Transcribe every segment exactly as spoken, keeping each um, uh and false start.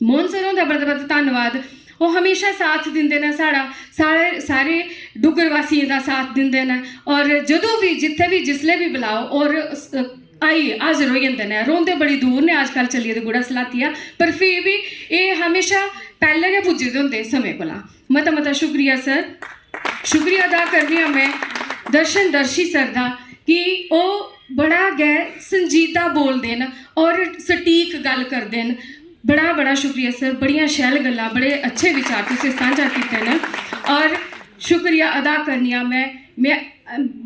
Mohan sir हुंदा बड़ा बड़ा धन्नवाद। ओह् हमेशा साथ दिंदे न साढ़ा, साढ़े सारे डुग्गर वासियें दा साथ दिंदे न। और जदूं बी, जित्थै बी, जिसलै बी बुलाओ, और स- आई हाजर होई जंदे न। रौंह्दे बड़ी दूर न, अजकल चली गेदे गुड़ा सलातिया, पर फ्ही बी एह् हमेशा पैह्लें गै पुज्जे दे होंदे समें कोला। मता मता शुक्रिया सर। शुक्रिया अदा करनी आं में दर्शन दर्शी सर दा, कि ओह् बड़ा गै संजीदा बोलदे न और सटीक गल्ल करदे न। बड़ा बड़ा शुक्रिया सर, बड़ियां शैल गल्लां, बड़े अच्छे विचार तुसें सांझा कीते न। और शुक्रिया अदा करनी आं में, में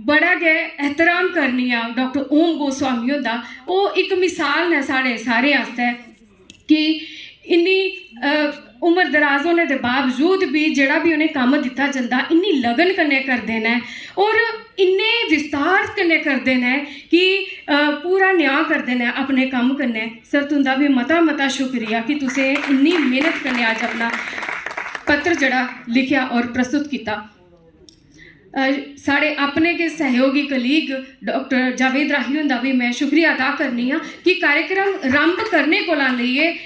बड़ा गै एहतराम करनी आं डाक्टर ओम गोस्वामी हुंदा। ओह् इक मिसाल न साढ़े सारे आस्तै कि इन्नी, अ, उम्र दराज होने दे बावजूद बी जेह्ड़ा बी उ'नें कम्म दित्ता जंदा, इन्नी लगन कन्नै करदे न और इन्ने विस्तार कन्नै करदे न कि, अ, पूरा न्याऽ करदे न अपने कम्म कन्नै। सर, तुं'दा बी मता मता शुक्रिया कि तुसें इन्नी मेह्नत कन्नै अज्ज अपना पत्र जेह्ड़ा लिखेआ और प्रस्तुत कीता। अ, साढ़े अपने गै सैहयोगी कलीग डाक्टर जावेद राही हुंदा बी में शुक्रिया अदा करनी आं कि कार्यक्रम रंभ करने कोला लेइयै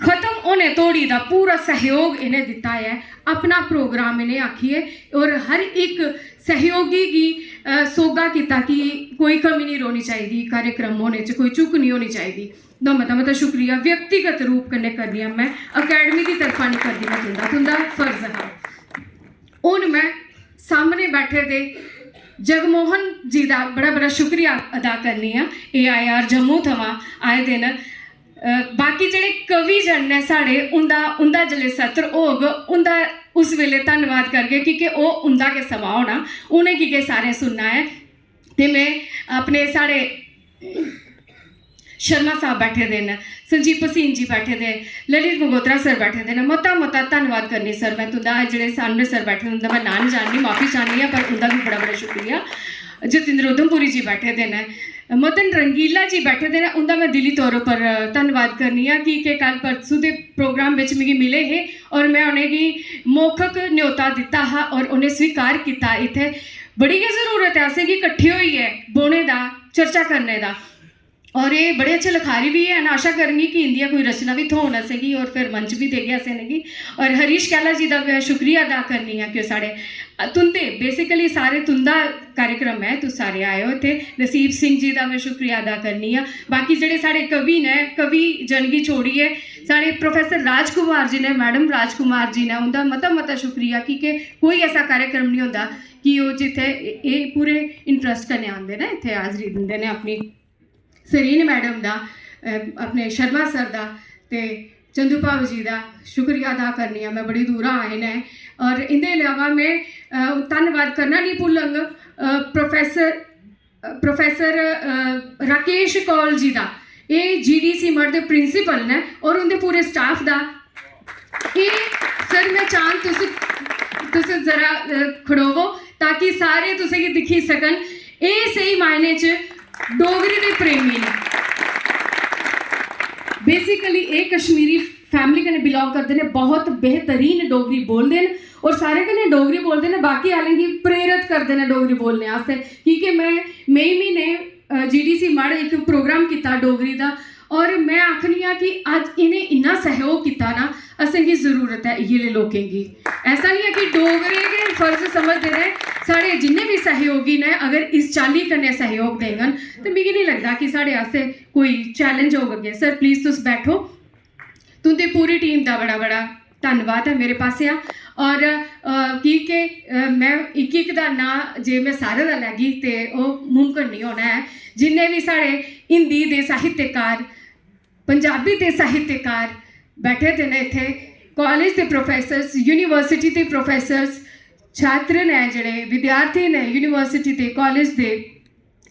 खत्म होने धोड़ी दा पूरा सैहयोग इ'नें दित्ता ऐ। अपना प्रोग्राम इ'नें आखियै और हर इक सैहयोगी गी, अ, सोहगा कीता कि कोई कमी निं रौह्नी चाहिदी, कार्यक्रम होने च कोई चूक निं होनी चाहिदी। दा मता मता शुक्रिया। व्यक्तिगत रूप कन्नै करनी आं में, अकैडमी दी तरफा निं करदी में तुं'दा, तुं'दा फर्ज हा। हून में सामने बैठे दे जगमोहन जी दा बड़ा बड़ा शुक्रिया अदा करनी आं, ए आई आर जम्मू थमां आए दे न। अ, बाकी जेह्ड़े कवि जन न साढ़े, उं'दा, उं'दा जिसलै सत्र होग, उं'दा उस बेल्लै धन्नवाद करगे, की के ओह् उं'दा गै समां होना, उ'नेंगी गै सारें सुनना ऐ। ते में अपने, साढ़े शर्मा साहब बैठे दे न, संजीव भसीन जी बैठे दे, ललित मंगोत्रा सर बैठे दे न, मता मता धन्नवाद करनी सर में तुं'दा। अज्ज जेह्ड़े सामने सर बैठे दे, उं'दा में नांऽ निं जाननी, माफी चाह्न्नी आं, पर उं'दा बी बड़ा बड़ा शुक्रिया। जतिंद्र उधमपुरी जी बैठे दे न, मदन रंगीला जी बैठे दे न, उं'दा में दिली तौर उप्पर धन्नवाद करनी आं कि के कल परसों दे प्रोग्राम बिच मिगी मिले हे और में उ'नेंगी मौखक न्योता दित्ता हा और उ'नें स्वीकार कीता। इत्थै बड़ी गै जरूरत ऐ असेंगी किट्ठे होइयै बौह्ने दा, चर्चा करने दा। और एह् बड़े अच्छे लखारी बी हैन, आशा करनी कि इं'दियां कोई रचना बी थ्होन असेंगी और फिर मंच बी देगे अस इ'नेंगी। और हरीश कैला जी दा में शुक्रिया अदा करनी आं कि ओह् साढ़े, अ, तुं'दे, basically सारे तुं'दा कार्यक्रम ऐ, तुस सारे आए ओ इत्थै। नसीब सिंह जी दा में शुक्रिया अदा करनी आं। बाकी जेह्ड़े साढ़े कवि न, कवि जन गी छोड़ियै साढ़े प्रोफेसर राजकुमार जी ने, मैडम राजकुमार जी ने, उं'दा मता मता शुक्रिया कि के कोई ऐसा कार्यक्रम निं होंदा कि ओह् जित्थै एह् पूरे इंटरस्ट कन्नै आंदे न, इत्थै हाजरी दिंदे न अपनी। सरीन मैडम दा, अ, अपने शर्मा सर दा ते चंदू भाऊ जी दा शुक्रिया अदा करनी आं। में बड़ी दूरा आए न और इं'दे अलावा में, अ, धन्नवाद करना निं भुल्लङ, अ, प्रोफेसर, अ, प्रोफेसर, अ, राकेश कौल जी दा। एह् जी डी सी मठ दे प्रिंसिपल न और उं'दे पूरे स्टाफ दा। एह् सर, में चाह्ङ तुस, तुस जरा, अ, खड़ोवो ताकि सारे तुसेंगी दिक्खी सकन। एह् स्हेई मायने च डोगरी दे प्रेमी न। Basically एह् कश्मीरी फैमिली कन्नै बिलोंग करदे न, बहुत बेहतरीन डोगरी बोलदे न और सारे कन्नै डोगरी बोलदे न, बाकी आह्लें गी प्रेरत करदे न डोगरी बोलने आस्तै। की के में मई म्हीने, अ, जी डी सी मढ़ इक प्रोग्राम कीता डोगरी दा, और में आखनी आं कि अज्ज इ'नें इन्ना सैह्योग कीता ना, असेंगी जरूरत ऐ इ'यै लेह् लोकें गी। ऐसा निं ऐ कि डोगरे गै फर्ज समझदे न, साढ़े जिन्ने बी सैह्योगी न, अगर इस चाल्ली कन्नै सैह्योग देङन ते मिगी निं लगदा कि साढ़े आस्तै कोई चैलेंज होग अग्गें। सर, प्लीज तुस बैठो। तुं'दी पूरी टीम दा बड़ा बड़ा धन्नवाद ऐ मेरे पासेआ। और, अ, की के, अ, में इक इक दा नांऽ जे में सारें दा लैगी ते ओह् मुमकन निं होना ऐ। जिन्ने बी साढ़े हिंदी दे साहित्यकार, पंजाबी दे साहित्यकार बैठे दे न इत्थै, कालेज दे प्रोफेसर्स, यूनिवर्सिटी दे प्रोफेसर्स, छात्र न जेह्ड़े, विद्यार्थी न यूनिवर्सिटी दे, कालेज दे,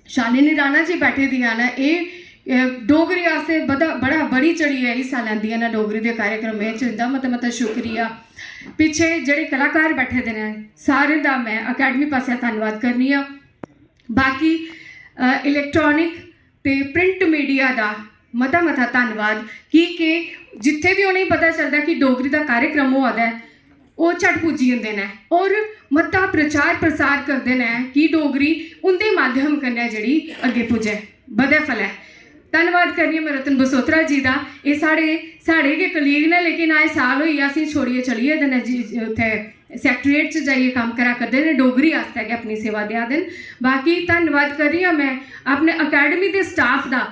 शालिनी राणा जी बैठे दियां न, एह्, अ, डोगरी आस्तै बड़ा, बड़ा बड़ी चढ़ियै हिस्सा लैंदियां न डोगरी दे कार्यक्रमें च, इं'दा मता मता शुक्रिया। पिच्छे जेह्ड़े कलाकार बैठे दे न, सारें दा में अकैडमी पासेआ धन्नवाद करनी आं। बाकी, अ, इलैक्ट्रॉनिक ते प्रिंट मीडिया दा मता मता धन्नवाद, की के जित्थै बी उ'नेंगी पता चलदा कि डोगरी दा कार्यक्रम होआ दा ऐ, ओह् झट पुज्जी जंदे न और मता प्रचार प्रसार करदे न कि डोगरी उं'दे माध्यम कन्नै जेह्ड़ी अग्गें पुज्जै, बधै फलै। धन्नवाद करनी आं में रतन बसोत्रा जी दा। एह् साढ़े साढ़े गै कलीग न, लेकिन अज्ज साल होई गेआ असेंगी छोड़ियै चली गेदे न जी, उत्थै सैक्रेटेरिएट च जाइयै कम्म करा करदे न, डोगरी आस्तै गै अपनी सेवा देआ दे न। बाकी धन्नवाद करी आं में अपने अकैडमी दे स्टाफ दा,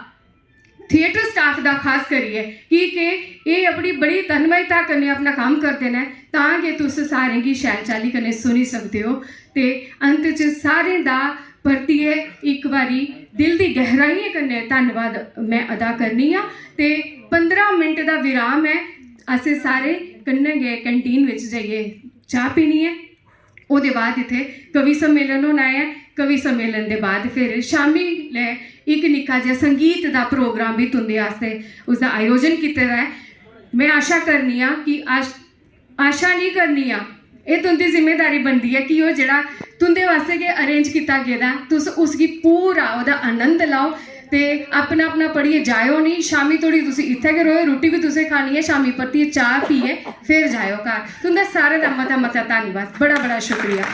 थिएटर स्टाफ दा खास करियै, की के एह् अपनी बड़ी तन्मयता कन्नै अपना कम्म करदे न, तां गै तुस सारें गी शैल चाल्ली कन्नै सुनी सकदे ओ। ते अंत च सारें दा परतियै इक बारी दिल दी गैहराइयें कन्नै धन्नवाद में अदा करनी आं। ते पंदरां मिंट दा विराम ऐ, असें सारे कन्नै गै कैंटीन बिच जाइयै चाह् पीनी ऐ। ओह्दे बाद इत्थै कवि सम्मेलन होना ऐ। कवि सम्मेलन दे बाद फिर शामी लै इक निक्का जेहा संगीत दा प्रोग्राम बी तुं'दे आस्तै उसदा आयोजन कीते दा ऐ। में आशा करनी आं कि आश-, आशा निं करनी आं, एह् तुं'दी जिम्मेदारी बनदी ऐ कि ओह् जेह्ड़ा तुं'दे आस्तै गै अरेंज कीता गेदा ऐ, तुस उसगी पूरा ओह्दा आनंद लैओ ते अपना अपना पढ़ियै जाएओ निं। शामी धोड़ी तुस इत्थै गै र'वो, रुट्टी बी तुसें खानी ऐ, शामी परतियै चाह् पीयै फिर जाएओ घर। तुं'दा सारें दा मता मता धन्नवाद, बड़ा बड़ा शुक्रिया।